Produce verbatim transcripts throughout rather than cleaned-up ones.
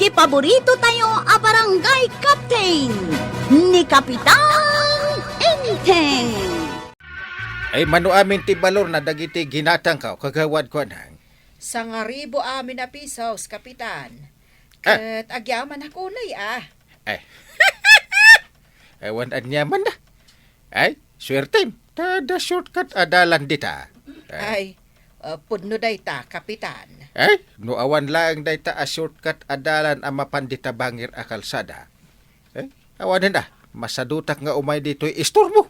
Ti paborito tayo a barangay captain, ni Kapitan Enteng. Ay, mano amin ti balor na dagiti ginatangko, Kagawad Kuanang? Sangaribu amin a pisos, Kapitan. Ah. Ket agyamanak unay, ah. Eh. Awan aniaman da. Ay, suertem. Ta adda shortcut a dalan dita. Eh. Ay, ah, pudno dayta, Kapitan. Ay, no awan laeng dayta a shortcut a dalan a mapan dita bangir a kalsada. Eh, awanen a, masadutak nga umay ditoy istorbo.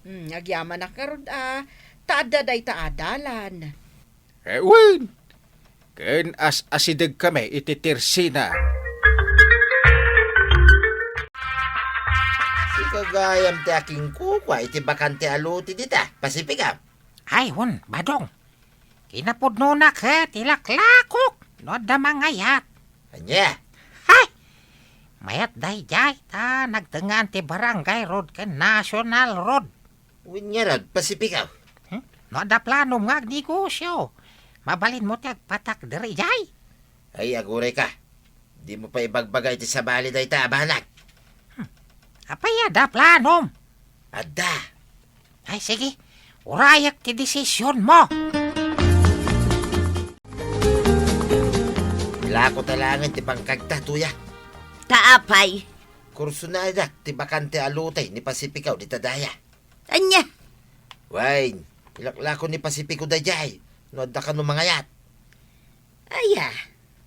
Hmm, agyamanak ngarud a, ta adda dayta a dalan. Eh, wen, ken as-asideg kami iti tersina. Sika gayam ti akinkukua iti bakante a lote dita, Pasifico. Ay, wen, Badong. Kinapudnona ket ilaklakok no adda mangayat. Ania? Hay! Mayat daydiay ta nagtengngaan ti Barangay Road ken National Road. Wen ngarud, Pasifico. Hmm? No adda planom nga agnegosio, mabalinmo ti agpatakder idiay. Ay, aguray ka. Dimo pay ibagbaga iti sabali dayta a banag. Hmm. Apay adda planom? Adda. Ay, sige. Urayek ti desisionmo. Ilako ta laengen ti bangkagta, Tuya. Ta apay? Kursonadak ti bakante a lote ni Pasifico dita daya. Ania? Wen, ilaklako ni Pasifico daydiay no adda kano mangayat. Aya?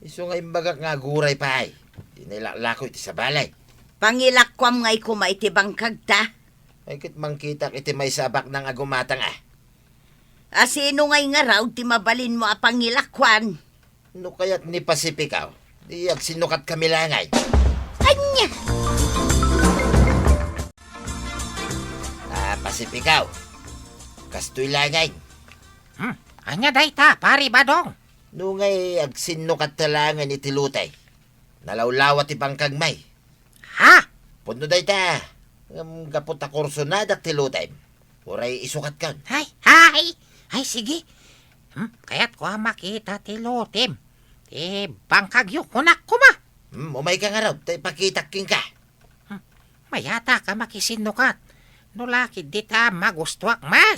Isu nga imbagak nga aguray pay. Dina ilaklako iti sabali. Pangilakuam ngay koma iti bangkagta. Ay, ket mangkitak iti maysa a baknang a gumatang, a. A sino ngay ngarud ti mabalinmo a pangilakuan? No kayat ni Pasifico, di agsinnukat kami laengen. Ania? Ah, Pasifico. Kastoy laengen. Hmm, ania dayta, Pari Badong? No ngay agsinnukat ta laengen iti lote. Nalawlawa ti bangkagmi. Ha? Pudno dayta. Ngem gapu ta kursonadak ti lotem, uray isukatkon. Ay, ay, ay, sige. Hmm, kayatko a makita ti lotem. Ti bangkagyo, kunak koma. Hmm, umayka ngarud, ta ipakitak kenka. Hmm, mayatak a makisinnukat. No la ketdi ta magustuak met.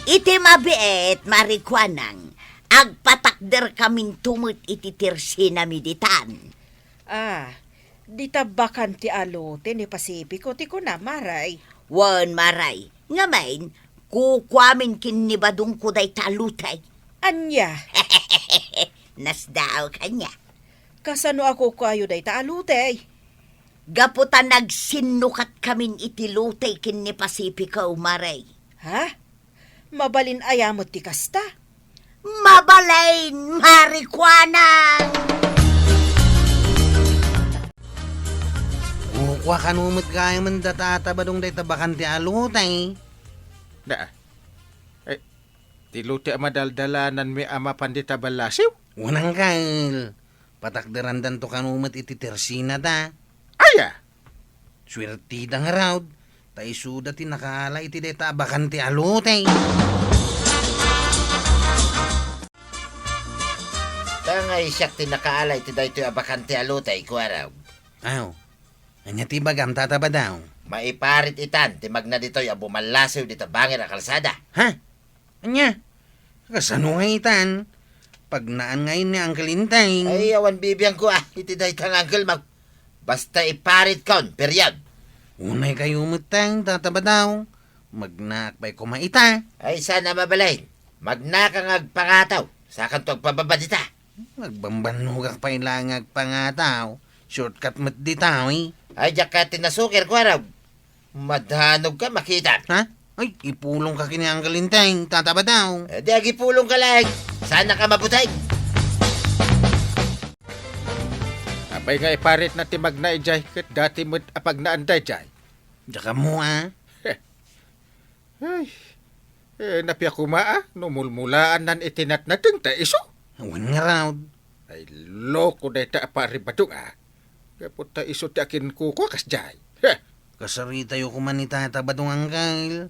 Iti mabiit, Mari Kuanang, agpatakderkaminto met iti tersinami ditan. Ah, dita bakante a lote ni Pasifico ti kunam, Maray. Wen, Maray. Ngamin, kukuamin ken ni Badongko dayta a lote. Ania? Nasdaaw kaniak. Kasano a kukuayo dayta a lote? Gapu ta nagsinnukat kamin iti lote ken ni Pasifico, Maray. Ha? Mabalin aya met ti kasta? Mabalin, Mari Kuanang! Kukua kano met gayamen da Tata Badong dayta bakante a lote. Da. Eh, ti lote a madaldalananmi a mapan dita ballasiw? Wen, angkel. Patakderandanto kano met iti tersinada. Aya? Suertida ngarud, ta isuda ti nakaala iti dayta a bakante a lote. Ta ngay siak ti nakaala iti daytoy a bakante a lote, kuarog. Aw, ania ti ibagam, Tata Badong? Maiparit itan ti magna ditoy a bumallasiw dita bangir a kalsada. Ha? Ania? Kasano nga itan? Pagnaan nga ni Uncle Inteng. Ay, awan bibiangko, ah, iti dayta nga uncle mo. Basta iparitkon, period. Unay kayo met, Tang, Tata Badong. Magnaak pay koma ita. Ay, saan a mabalin. Magnaka nga agpangataw. Sakanto agpababa dita. Agbambannogak pay la nga agpangataw. Shortcut met dita, eh. Ay, diak ka tinasukir, kuarog. Madanogka, makita. Ha? Ay, ipulongka ken ni Uncle Inteng, Tata Badong. Eh, di agipulongka laeng. Saanak a mabuteng. Apay nga iparitna ti magna idiay, ket dati met a pagnaan daydiay? Diak ammo, a. Ay, eh, napia koma, a, no mulmulaannan iti natnateng ta isu. Wen ngarud. Ay, loko dayta a Pari Badong, a. Gapu ta isu ti akinkukua kasdiay. Heh! Kasaritayo koma ni Tata Badong, angkel.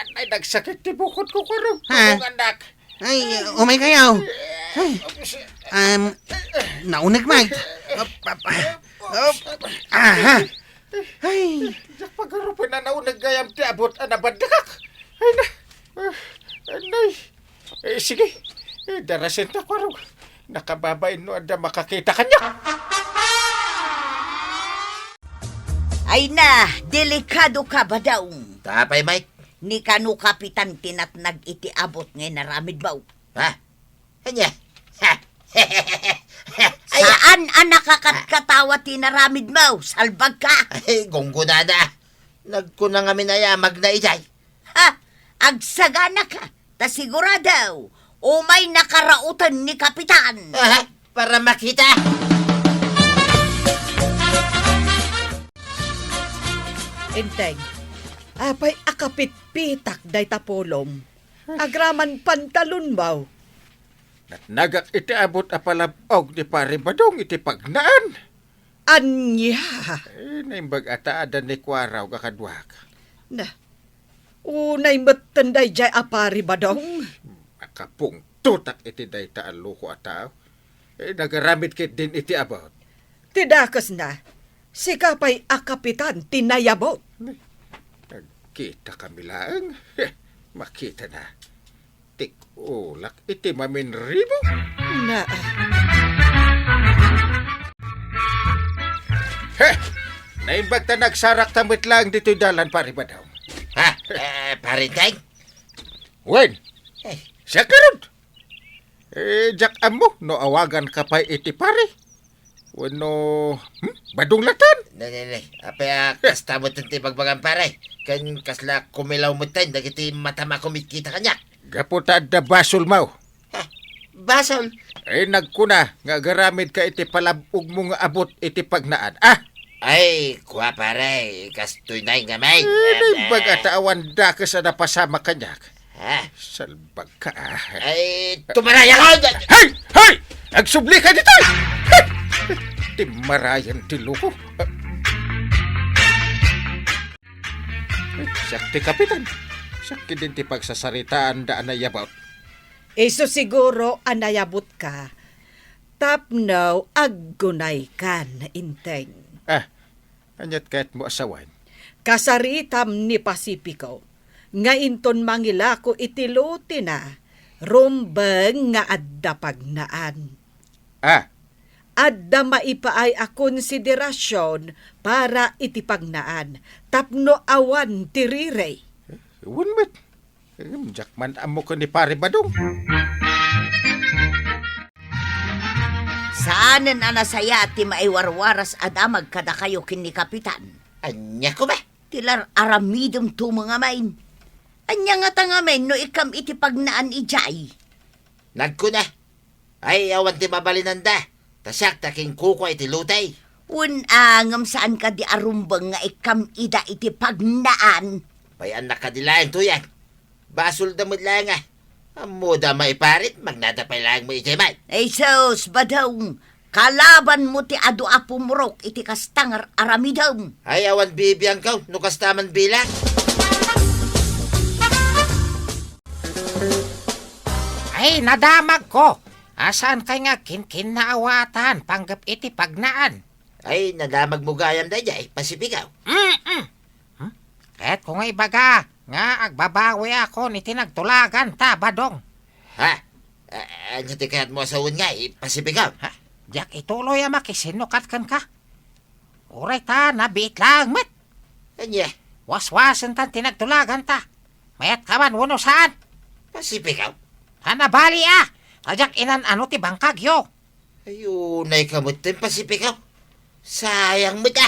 Ay, nagsakit ti bukodko, Kwarog. Ha? Tulungannak. Ay, umay kayo. Ay, um, nauneg, Mike. Up, up, up. Aha. Ay. Diak pagarupen a nauneg gayam ti abut a nabandakak. Ay na. Ah, ay, nay. Eh, sige. Eh, darasenta, Kwarog. Nakababain no adda makakita kaniak. Ay na, delikado ka, Badong. Tapay, Mike. Ni kano kapitan ti natnag iti abut nga inaramidmo? Ha? Ania? Ha? Ay, saan a nakakatkatawa ti inaramidmo? Salbag ka? Ay, gunggonada. Nagkuna ngamin a yamagna idiay. Ha? Agsagana ka, ta sigurado, umay nakaraotan ni Kapitan. Aha, para makita. Enteng, apay a kapitpitak dayta pulom? Agraman pantalonmo. Natnagak iti abut a palab-og ni Pare Badong iti pagnaan. Ania? Eh, naimbag a ta adda ni Kwarog a kaduak. Na, unay metten daydiay a Pare Badong? Makapungtotak iti dayta a loko a tao. Eh, nagaramid ketdin iti abut. Ti dakesna, sika pay a kapitan ti nayabut. Ni, nag-, Ita kami laeng. Heh, makita na. Tik-ulak iti maminribo. Na, Heh! Naimbag ta nagsarak ta met laeng ditoy dalan, Pare Badong. Ha? Eh, Pare Teng? Wen? Eh. Siak ngarud. Eh, diak ammo no awagan ka pay iti pare. Wenno, hmm? Badong latan? Ne, ne, ne. Apay a kasta met ti bagbagam, pare? Ken kasla kumilaw metten dagiti matam a kumitkita kaniak. Gapu ta adda basolmo. Ha? Basol? Eh, nagkuna nga agaramid ka iti palab-ogmo nga abut iti pagnaan. Ah! Ay, kua, pare, kastoy na nga, may. Eh, naimbag ta awan dakes a napasamak kaniak. Ha? Salbag ka, ah. Ay, tumaray ako! Hey! Hey! Agsubli ka ditoy! Hey! Ti marayan ti loko. Siak ti kapitan. Siak din ti pagsasaritaan da a nayabut. Isu siguro a nayabut ka tapno aggunaykan, Inteng. Ah, aniat kayatmo a sawen? Kasaritam ni Pacifico nga inton mangilako iti lotena, rumbeng nga adda pagnaan. Ah. Adda maipaay a konsiderasion para iti pagnaan tapno awan ti riri. Wen met. Em, diak man ammo ken ni Pare Badong. Saanen a nasayaat ti maiwarwaras a damag kadakayo ken ni Kapitan. Ania koma? Ti lar-aramidem tumo ngamin. Ania ngata ngamin no ikkam iti pagnaan idiay? Nagkuna, ay, awan ti mabalinanda, ta siak ti akinkukua iti lotey. Wen a, ngem saan kadi a rumbeng nga ikkam ida iti pagnaan? Payan-annak kadi laeng, Tuyang. Basolda met laeng a. Ammoda maiparit, magnada pay laeng met idiay met. Ay sus, Badong, kalabanmo ti adu a pumurok iti kasta nga ar-aramidem. Ay, awan bibiangko no kasta man bilang. Ay, nadamagko! Asaan kay nga kinkinnaawatan panggep iti pagnaan? Ay, nadamagmo gayam daydiay, Pasipikaw. Mm-mm. Hmm? Kayatko nga ibaga nga agbabawiakon iti nagtulaganta, Badong. Ha? A-, ania ti kayatmo a sawen nga, Pasipikaw? Ha? Diak ituloy a makisinnukat kenka. Uray ta nabiit laeng met. Ania? Waswasentan ti nagtulaganta. Mayat ka man wenno saan? Pasipikaw. Ta nabali a, ta diak inan-ano ti bangkagyo. Ay, unay ka met ti Pasipikaw. Sayang met a.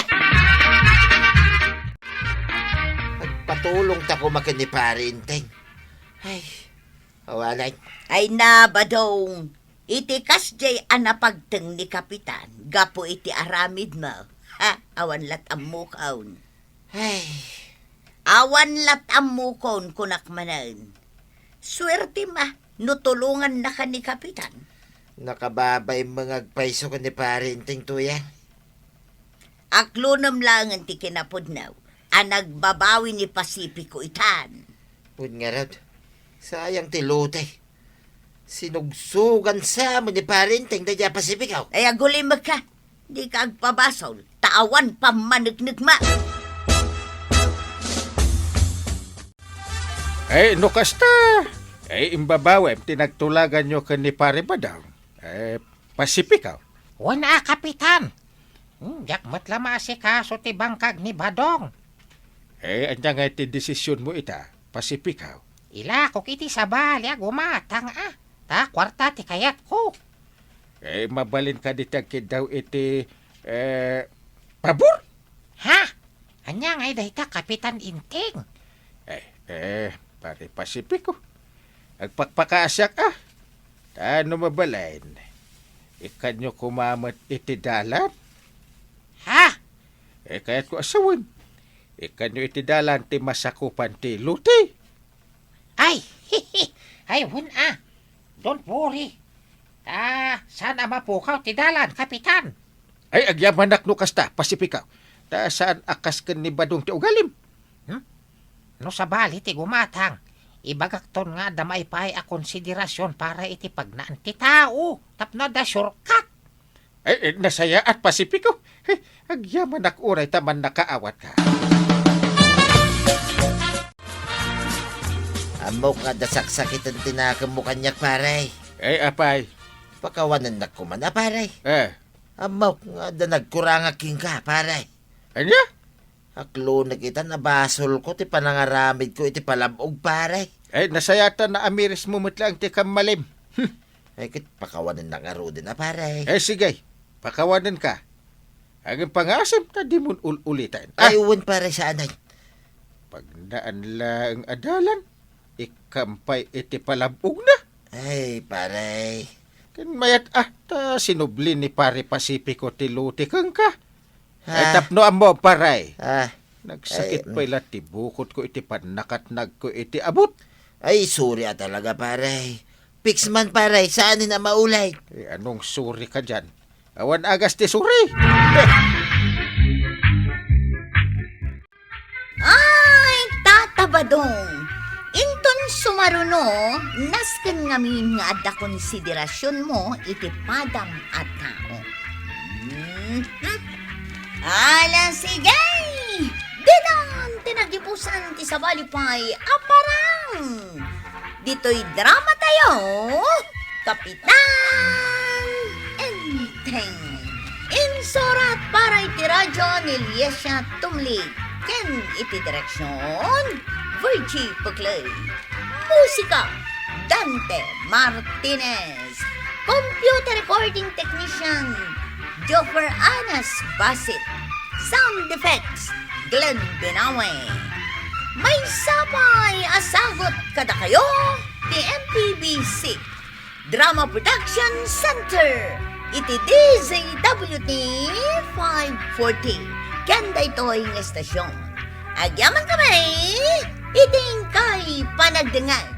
Agpatulongta koma ken ni Pare Inteng. Ay, awanen. Ay na, Badong. Iti kasdiay a napagteng ni Kapitan gapu iti aramidmo. Ha, awan lat ammokon. Ay. Awan lat ammokon, kunak manen. Suertem a no tulongannaka ni Kapitan. Nakababain nga agpayso ken ni Pare Inteng, Tuyang. Aklonem laengen ti kinapudno a nagbabawi ni Pasipiko itan. Wen ngarud, sayang ti lotey. Sinugsugan sa met ni Pare Inteng daydiay a Pasipiko. Ay, agulimekka. Dika agpabasol, ta awan pammaneknekma. Eh, no kasta, eh, imbabawem ti nagtulaganyo ken ni Pare Badong. Eh, Pasipiko. Wen a, Kapitan. Hmm, diak met la maasikaso ti bangkag ni Badong. Eh, ania ngay ti desisionmo ita, Pasipiko? Ilakok iti sabali a gumatang a, ta kuarta ti kayatko. Eh, mabalin kadi ti agkiddaw iti, eh, pabor? Ha? Ania ngay dayta, Kapitan Inteng? Eh, eh, Pare Pasipiko. Agpakpakaasiak a. Ta no mabalin, ikkanyo koma met iti dalan? Ha? Eh, kayatko a sawen. Ikkanyo iti dalan ti masakupan ti loti. Ay, ay, wen a. Don't worry. Ta saan a mapukaw ti dalan, Kapitan. Ay, agyamanak no kasta, Pasipiko. Ta saan a kas ken ni Badong ti ugalim. Hmm? No sabali ti gumatang, ibagakton nga adda maipaay a konsiderasion para iti pagnaan ti tao tapno adda shortcut. Ay, eh, nasayaat, Pasipiko. Hey, agyamanak uray ta mannakaawatka. Ammok nga adda saksakiten ti nakemmo kaniak, pare. Eh, apay? Pakawanennak koman a, pare. Eh. Ammok nga adda nagkurangak kenka, pare. Ania? Aklonek ita, nabasolko ti panangaramidko iti palab-og, pare. Eh, nasayatan a amirismo met laeng ti kammalim. Hmm. Eh, ket pakawanennak ngaruden a, pare. Eh, sige. Pakawanenka. Agin pangasim ta dimon ul-uliten. Ah! Ay, wen, pare, saanen. Pagnaan laeng a dalan, ikkan pay iti palab-ogna. Ay, pare. Ken mayat a, ta sinubli ni Pare Pacifico ti lote kenka. Ay, ah, tapno ammo, pare. Ah. Nagsakit pay la ti bukotko iti pannakatnagko iti abut. Ay, sorry a talaga, pare. Fix man, pare. Saanen a maulit. Eh, anong sorry ka dyan? Awan agas ti sorry. Eh. Ay, Tata Badong! Inton sumaruno, nasken ngamin nga adda konsiderasionmo iti padam a tao. Mhm. Ala, sige! Ditan ti nagipusan ti sabali pay a parang! Ditoy drama tayo, Kapitan Enteng. Insurat para iti radyo ni Liesia Tumlig ken iti direksion, Virgie Puclay. Musika, Dante Martinez. Computer recording technician, Joffer Anas Basit. Sound effects, Glenn Binawe. Maysa pay a sagut kadakayo ti M P B C Drama Production Center iti D Z W T five forty ken daytoy nga estasion. Agyaman kami iti inkay panagdengngeg.